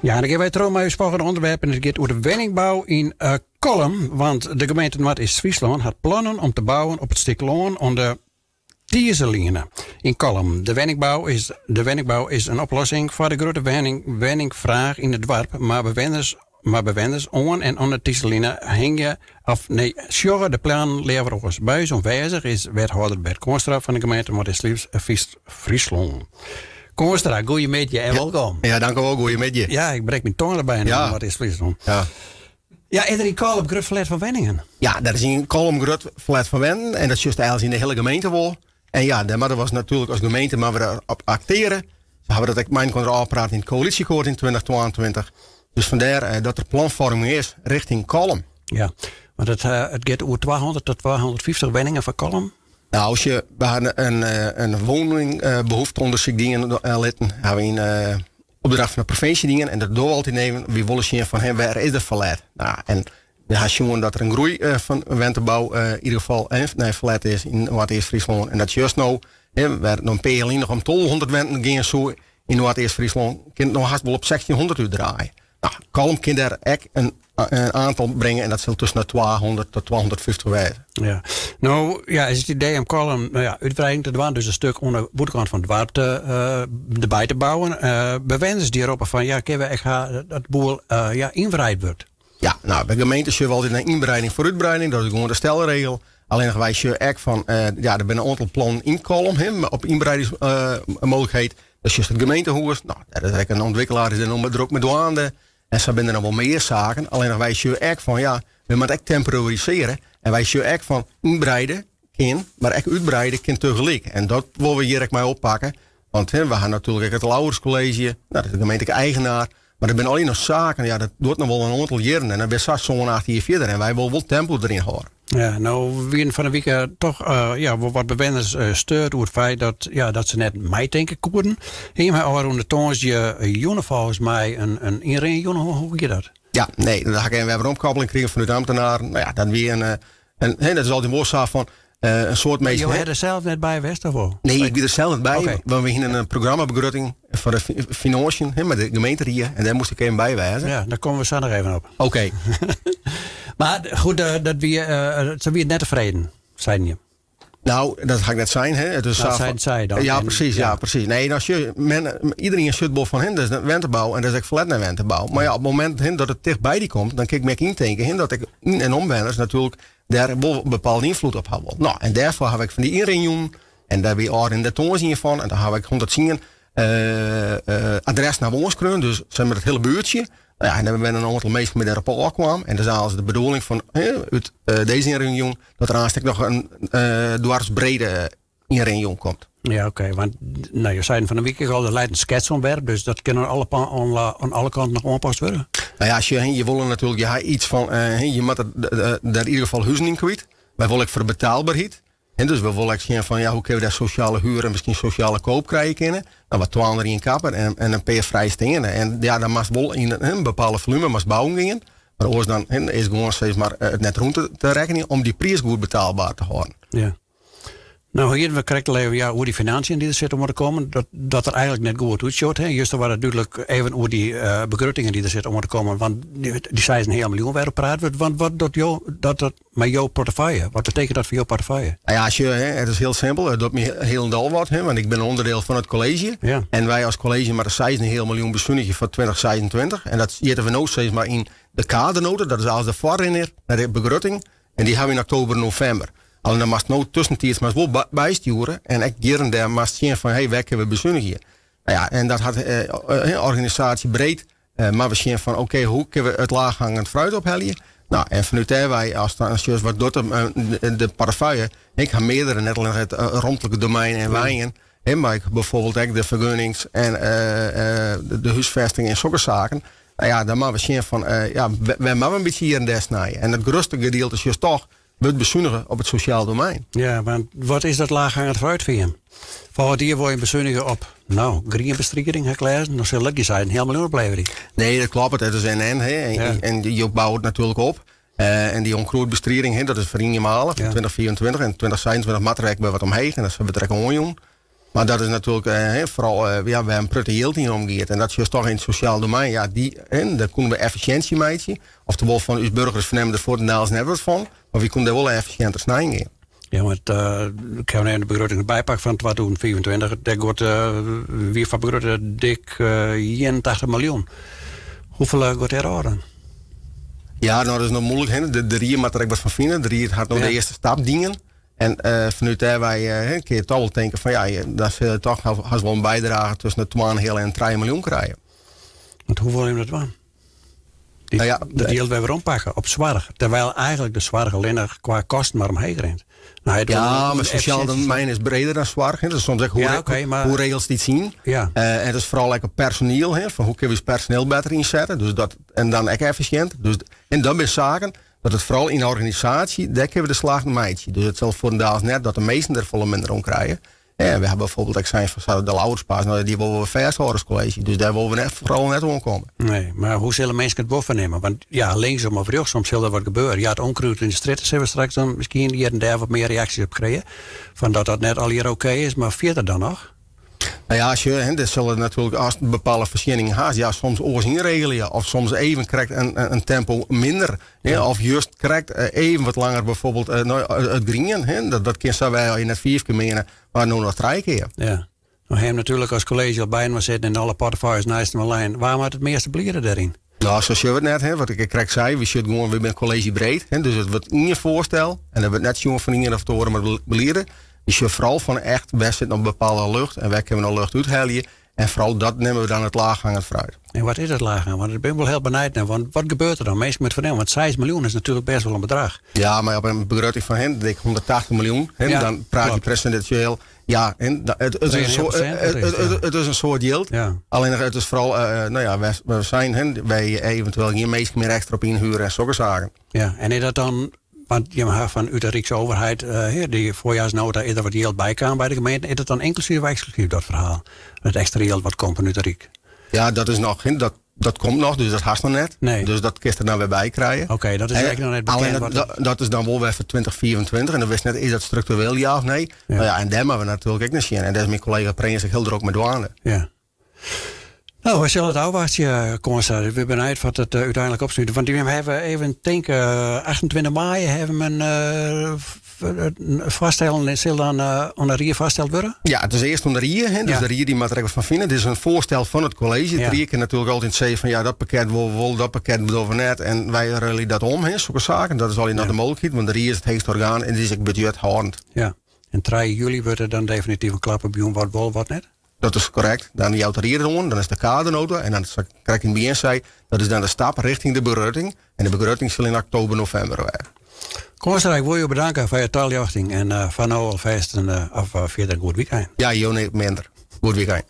Ja, dan gean wy troch mei ús folgjende ûnderwerp en it giet oer de wenningbou yn eh, Kollum. Want de gemeente Noardeast-Fryslân hat plannen om te bouwen op it stik lân oan de Tieseline yn Kollum. De wenningbou is, de wenningbou is in oplossing foar de grutte wenning, wenningfraach yn it doarp, mar bewenners, mar bewenners oan en om de Tieseline hingje of nee, sjogge de plannen leaver oars. By ús oanwêzich is wethâlder Bert Koornstra fan de gemeente Noardeast-Fryslân. Koornstra, goeiemiddei en wolkom. Ja, dankjewol, goeiemiddei. Ja, ik brek myn tong derby Ja. Noardeast-Fryslân. Ja. Ja, is der yn Kollum grut ferlet fan wenningen? Ja, der is yn Kollum grut ferlet fan wenten en dat sjochst eigenlijk yn de hiele gemeente wol. En ja, dêr moatte we natuerlik as gemeente mar wer op akteare. Se hawwe dat ek mei elkoar ôfpraat yn it koälysjeakkoart yn 2022. Dus fandêr eh, dat der planfoarming is richting Kollum. Ja, want it, eh, it giet oer 200 tot 250 wenningen foar Kollum. Nou, as je, we hadden in, eh, in woningbehoefteonderzoek dien litten. Hawwe we yn opdracht fan de provinsje dien. En dat dogge we altyd even. Wy wolle sjen fan hè, wêr is der ferlet. Nou, en we ha sjoen dat der in groei fan wentebou yn ieder gefal nei ferlet is yn Noardeast-Fryslân. En dat just no, hè, wêr noch in pear jier lyn noch om 1200 wenten gean soe yn Noardeast-Fryslân, kin it no hast wol op 1600 útdraaie. Nou, Kollum kin dêr ek in, in aantal bringe en dat sil tusken de 200 tot 250 wêze. Ja. No, ja, is it idee om Kollum nou ja, útwreiding te dwaan, dus in stik oan de bûtenkant fan it doarp te, uh, derby te bouwen. Uh, bewenners dy roppe fan, ja, kinne we ek ha dat boel uh, ja, ynwreid wurdt. Ja, nou, de gemeente sjogge we altyd nei ynbreiding foar útbreiding. Dat is gewoan de stelregel. Allinnich wy sjogge ek fan, uh, ja, der binne in oantal plannen yn Kollum hè, op ynbreidingsmooglikheid. Dat is just it gemeentehûs. Nou, dêr is ek in ûntwikkelaar is dêr no drok mei dwaande. En sa binne der noch wol mear saken. Allinnich wy sjogge ek fan, ja, we moatte ek temporisere. En wy sjogge ek fan ynbreide kin, mar ek útbreide kin tegelyk. En dat wolle we hjir ek mei oppakke. Want hè, we ha natuerlik ek it Lauwers College. Nou, dat is de gemeentlike eigenaar. Mar der binne allegear noch saken, ja, dat duorret noch wol in oantal jierren. En dan binne sa sân, acht jier fierder. En wy wolle wol tempo deryn hâlde. Ja, no wienen fan 'e wike toch uh, ja, wol wat bewenners uh, steurd oer it feit dat, ja, dat se net meitinke koenen. Hiene wy ôfrûne tongersdei jûn folgens my in, in ynrinjûn. Hoe, hoe gie dat? Ja, nee, dan ha ik even wer weromkoppeling krigen fanút ambtenaren. Nou ja, dat wie in, eh, en, hè, dat is altyd wol sa fan in soad minsken. Jo ha der sels net by west of wol? Nee, ik wie der sels net by. Okay. Want we hienen in programmabegrutting foar de finânsjen hè, mei de gemeenterie. En dêr moast ik even by wêze. Ja, dêr komme we sa noch even op. Oké. Okay. Mar goed, dat wie, se wie net tefreden, seinen je. Nou, dat ha ik net sein. Hè. It is dat seinen sy dan. Ja, precies, ja. ja, precies. Nee, als je, men, iedereen sjocht wol fan hin, dat is wentebou en dat is ek ferlet nei wentebou. Mar ja, op it momint hin, dat it tichtby dy komt, dan kin ik my ek yntinke hin, dat ik yn- en omwenners natuerlik dêr wol in bepaalde ynfloed op ha wol. Nou, en dêrfoar haw ik fan dy ynrinjûnen en dêr wie ôfrin de tongersdei ien fan en dan haw ik 110 uh, uh, adressen haw oanskreaun, dus zeg maar it hiele buertsje. Nou ja, en dan binne in oantal minsken mei dêrop ôfkaam en dan is de bedoeling fan út uh, dizze ynrinjûn dat der aanst ek noch in uh, doarpsbrede ynrinjûn komt. Ja, oké. Okay, want nou, jo seinen fan 'e wike al, der leit in sketsontwerp, dus dat kin oan alle, oan alle kanten noch oanpast wurde. Nou ja, sjoch, je wolle natuerlik je ha iets fan, uh, je moatte dêr yn ieder gefal huzen yn kwyt. Wy wolle ek foar de betaalberheid. En dus we wolle ek sjen fan, ja, hoe kinne we dêr sosjale huur en miskien sosjale koop krije kinne. Nou, wat 200 yn kapper en, en in pear frijsteande. En ja, dan moatst wol yn in bepaalde volume moatst bouwen gean. Mar oars dan is gewoan steeds mar it net rûn te, te rekkenjen om dy priis goed betaalber te hâlden. Ja. Nou, hienen we krekt al even ja, oer dy finânsjen dy't der sitte om te kommen. Dat, dat der eigentlik net goed útsjocht. Hè. Juster waard it dúdlik even oer dy uh, begruttingen dy't der sitte om te kommen. Want dy, dy 6,5 miljoen wêroer praat wurdt. Want wat docht jo, dat, dat mei jo portefeuille? Wat betekent dat foar jo portefeuille? Nou ja, sjoch, hè, it is hiel simpel. It docht my hielendal wat, hè, want ik bin ûnderdiel fan it kolleezje. Ja. En wy as kolleezje moatte 6,5 miljoen besunigje foar 2026. En dat sjitte we no steeds mar yn de kadernota. Dat is als de foarrinner nei de begrutting. En dy hawwe we yn oktober, novimber. Allinnich dan moatst no tuskentiids moatst wol bystjoere. En ek hjir en dêr moatst sjen fan, hey, wêr kinne we besunigje? Nou ja, en dat hat eh, organisaasje breed. Eh, mar we sjen fan, oké, hoe kinne we it laaghangend fruit ophelje? Nou, en fanút dêr wei, as dan sjochst wat docht de, de portefeuille. Ik ha meardere, net allinnich it romtlike domein en wenjen. Hè, mar ik bijvoorbeeld ek de fergunnings en de, de húsfesting en sokke saken. Nou ja, dan moatte we sjen fan, ja, wêr moatte we in bytsje hjir en dêr snije. En it grutste gedielte is just toch wurdt besunige op it sosjaal domein. Ja, want wat is dat laaghangend fruit foar jim? Folgjend jier wolle jim besunige op, nou, grienbestriding, ha ik lêzen. Dan sil it gjin 6,5 miljoen opleverje. Nee, dat kloppet. It is en-en. Hè. En, Ja. en jo bouwe it natuerlik op. En dy onkruidbestriding, hè, dat is foar ienmalich, fan 2024 en 2026 moat der ek wer wat omheech. En dat wurdt der ek oanjûn. Mar dat is natuerlik eh, foaral eh, ja, wêr in protte jild yn omgiet. En dat sjochst toch yn it sosjaal domein. Ja, dy, hè, dêr koene we effisjinsje meitsje. Oftewol fan ús burgers fernimme der fuortendaliks net wat fan. Mar wy koene dêr wol effisjinter snij gean. Ja, want ik ha even de begrutting derby pakt fan 2025. Dêr giet wie foar begrutte dik 81 miljoen. Hoefolle giet dêr ôf dan? Ja, no, dat is noch muoilik. Hè. De rie moat der ek wat fan fine. De ried hat no de earste stap dien. En fanút dêr wei kinne je toch wol tinke fan ja, dan sil je toch hast wol in bydrage tusken de 2,5 en 3 miljoen krije. Want hoe wolle jim dat dwaan? Die, nou ja, dat jild wer werompakke op soarch. Terwijl eigenlijk de soarch allinnich kwa kosten mar omheech rint. Nou, ja, mar sosjaal domein is breder dan soarch. Hè. Dus soms ek hoe, ja, okay, maar, hoe regelst iets yn. Ja. En it is foaral ek op personiel. Hè, fan hoe kinne we ús personiel better ynsette. Dus dat, en dan ek effisjint. Dus, en dan binne saken dat it foaral yn de organisaasje, dêr kinne we de slach meitsje. Dus it sil fuortendaliks net dat de minsken der folle minder om krije. En we hawwe byfoarbyld ek sein fan de Lauwerspas, no, dy wolle we fêsthâlde as kolleezje. Dus dêr wolle we net, foaral net oankomme. Nee, mar hoe sille minsken it wol fernimme? Want ja, linksom of rjochtsom sil der wat gebeure. Ja, it oankrûd yn de strjitte sille we straks dan miskien hjir en dêr wat mear reaksjes op krije. Fan dat dat net allegear oké is, mar fierder dan noch? Nou ja, sjoch, hè, der sille natuerlik ast bepaalde foarsjenningen hast, ja, soms oars ynregelje of soms even krekt in tempo minder. Hè, of just krekt even wat langer byfoarbyld no, it grien. Hè, dat kin sa wêze as je net fiif kear meane, mar no noch trije kear. Ja. No ha jim natuerlik as kolleezje al byinoar sitten en alle portefeuilles neist inoar lein. Wa moat it measte bliede dêryn? No, sa sjogge we it net, hè. Wat ik krekt sei, wy sjogge gewoan, wy binne kolleezjebreed. Hè, dus it wurdt ien foarstel en der wurdt net sjoen fan ien of it oare moat bliede. Wy sjogge foaral fan echt, wêr sit noch bepaalde lucht en wêr kinne we noch lucht úthelje. En foaral dat nimme we dan it laaghangend fruit. En wat is it laaghangend? Want ik bin wol hiel benijd nei. Want wat gebeurt der dan? Minsken moatte fernimme, want 6 miljoen is natuerlik bêst wol in bedrach. Ja, mar op in begrutting fan hè, dik 180 miljoen, hè, dan praat je presintueel. Ja, en it is in soad jild. Ja. Allinnich it is foaral, no ja, we seinen, hè, wy eventueel gjin minsken mear ekstra op ynhuere en sokke saken. Ja, en is dat dan, want je ha fan út de Ryksoverheid, dy foarjiersnota, is der wat jild bykaam by de gemeente. Is dat dan ynklusyf of eksklusyf, dat ferhaal? It ekstra jild wat komt fanút de Ryk? Ja, dat is noch, dat, dat komt noch, dus dat hast noch net. Nee. Dus dat kinst der dan wer by krije. Oké, dat is ek noch net bekend. Allinnich dat is dan wol wer foar 2025 en dan witst net, is dat struktureel ja of nee? Ja. No ja, en dêr moatte we natuerlik ek nei sjen. En dêr is myn kollega Prins ek hiel drok mei dwaande. Ja. No, we sille it ôfwachtsje, Koornstra. Ik bin benijd wat it úteinlik opsmyt. Want wy hawwe even tinke, 28 maaie hawwe we in foarstellen en sil dan oan de rie foarsteld wurde? Ja, it is earst oan de rie. Hè, dus de rie dy moat der ek wat fan fine. It is in foarstel fan it kolleezje. De rie kin natuerlik altyd sizze fan ja, dat pakket wol wol, dat pakket dogge we net. En wy ruilje dat om, hè, sokke saken. Dat is allegear noch de mooglikheid, want de rie is it heechste orgaan en dy is ek budzjethâldend. Ja. En 3 july wurdt der dan definityf in klap op jûn, wat wol, wat net? Dat is korrekt. Dan jout de rie it oan, dan is de kadernota en dan, sa't ik krekt yn it begjin sei, dat is dan de stap richting de begrutting. En de begrutting sil yn oktober, novimber wêze. Koornstra, ik wol jo bedanke foar jo taljochting en foar no alfêst in, of fierder in goed wykein. Ja, jo net minder. Goed wykein.